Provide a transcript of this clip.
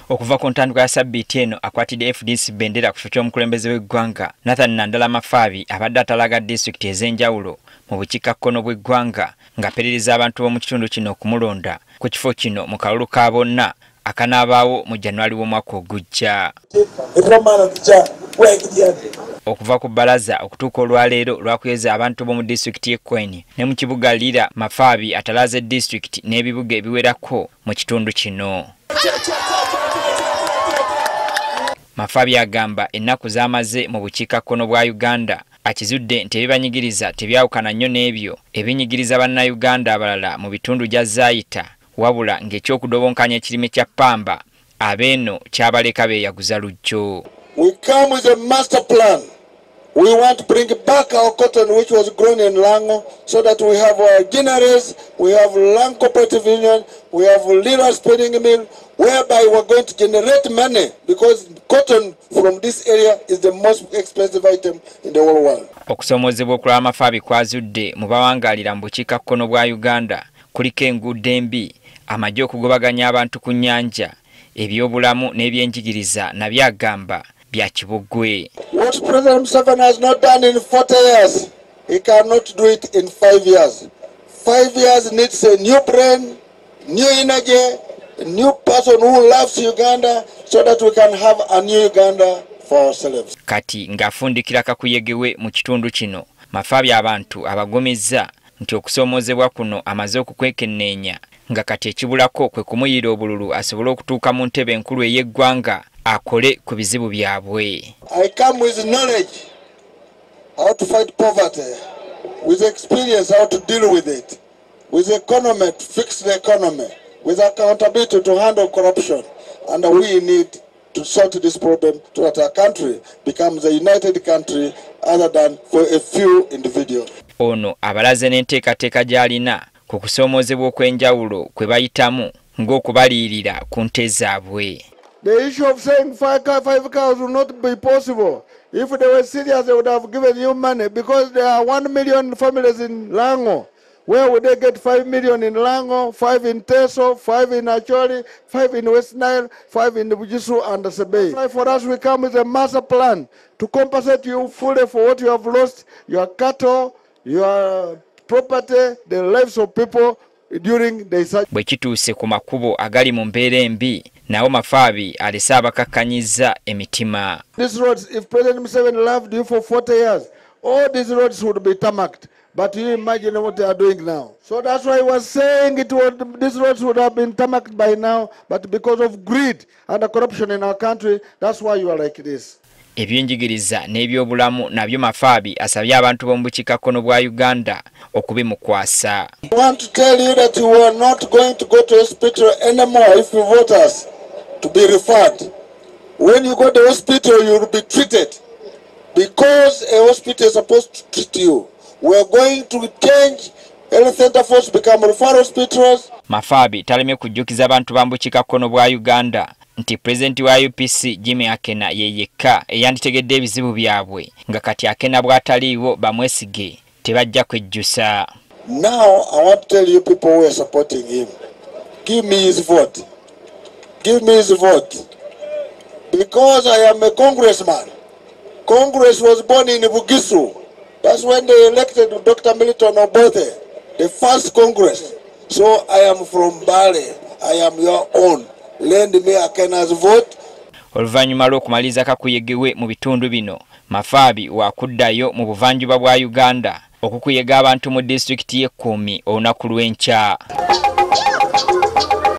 Okuva ku ntandikwa ya sabbiiti eno akwatidde FDC bendera ku kifo ky'omukulembeze w'eggwanga Nathan Nandala Mafabi abadde atalaga disitulikiti ez'enjawulo mu bukiikakkono bw'eggwanga ng'aperereza abantu b'omu kitundu kino okumulonda ku kifo kino mu kalulu ka bonna akanaabaawo mu January w'omwaka ogujja. Okuva ku bbalaza okutuuka olwaleero lwakuyeza abantu b'omu disitulikiti y'e Kweni ne mu kibuga Lira, Mafabi atalaze disitulikiti n'ebibuga ebiwerako mu kitundu kino. Mafabi agamba ennaku z'amaze mu bukiikakkono bwa Uganda akizudde nti ebibanyigiriza tebyawukana nnyo n'ebyo ebinyigiriza bannayuganda abalala mu bitundu gy'azzaayita, wabula ng'ekyokudobonkanya ekirime kya ppamba abeeno kyabaleka beeyaguza lujjo. We come with a master plan. We want to bring back our cotton which was grown in Lango so that we have our ginneries, we have Lango Cooperative Union, we have Lira Spinning Mill, whereby we're going to generate money because cotton from this area is the most expensive item in the whole world. Okusomozebwa okulaba Mafabi kwazudde mu bawangaalira mu bukiikakkono bwa Uganda kuliko enguudo embi, amagye okugobaganya abantu ku nnyanja, ebyobulamu n'ebyenjigiriza nabyo agamba bya kibugwe. What President Museveni has not done in 40 years, he cannot do it in 5 years. 5 years needs a new brain, new energy, a new person who loves Uganda so that we can have a new Uganda for ourselves. Kati ng'afundikira kakuyegewe mu kitundu kino, Mafabi abantu abagomezza nti okusoomozebwa kuno amaze okukwekenneenya nga kati ekibulako kwe kumuyira obululu asobole okutuuka mu ntebe enkulu ey'eggwanga akole ku bizibu byabwe. I come with knowledge how to fight poverty, with experience how to deal with it, with economy to fix the economy, with accountability to handle corruption, and we need to sort this problem so that our country becomes a united country other than for a few individuals. Ono abalaze n'enteekateeka gy'alina ku kusoomozebwa okw'enjawulo kwe bayitamu ng'okubaliirira ku nte zaabwe. The issue of saying five cows will not be possible. If they were serious, they would have given you money because there are 1 million families in Lango. Where would they get 5 million in Lango, 5 in Teso, 5 in Acholi, 5 in West Nile, 5 in Bugisu and Sebei? For us, we come with a master plan to compensate you fully for what you have lost, your cattle, your property, the lives of people during the search. Bwe kituuse ku makubo agali mu mbeera embi, nawo Mafabi alese abakakkanyiza emitima. These roads, if President Museveni loved you for 40 years, all these roads would be tarmacked. But you imagine what they are doing now. So that's why I was saying these roads would have been tarmacked by now, but because of greed and the corruption in our country, that's why you are like this. Ebyenjigiriza n'ebyobulamu nabyo Mafabi asabye abantu b'omu bukiikakkono bwa Uganda okubimukwasa. I want to tell you that you are not going to go to hospital anymore if you vote us to be referred. When you go to hospital, you will be treated because a hospital is supposed to treat you. We are going to change health center force become referral hospitals. Mafabi talemye kujjukiza abantu ba bukiikakkono bwa Uganda nti pulezidenti wa UPC Jimmy Akena ye yekka eyanditegedde ebizibu byabwe nga kati Akena bw'ataliiwo bamwesige tebajja kwejjusa. Now I want to tell you people who are supporting him, give me his vote. Give me his vote. Because I am a congressman. Congress was born in Bugisu. That's when they elected Dr. Milton Obote, the first Congress. So I am from Bali. I am your own. Lend me Akena's vote. Oluvannyuma lw'okumaliriza kakuyegewe mu bitundu bino, Mafabi wakuddayo mu buvanjuba bwa Uganda okukuyega abantu mu disitulikiti y'e Kumi olunaku lw'enkya.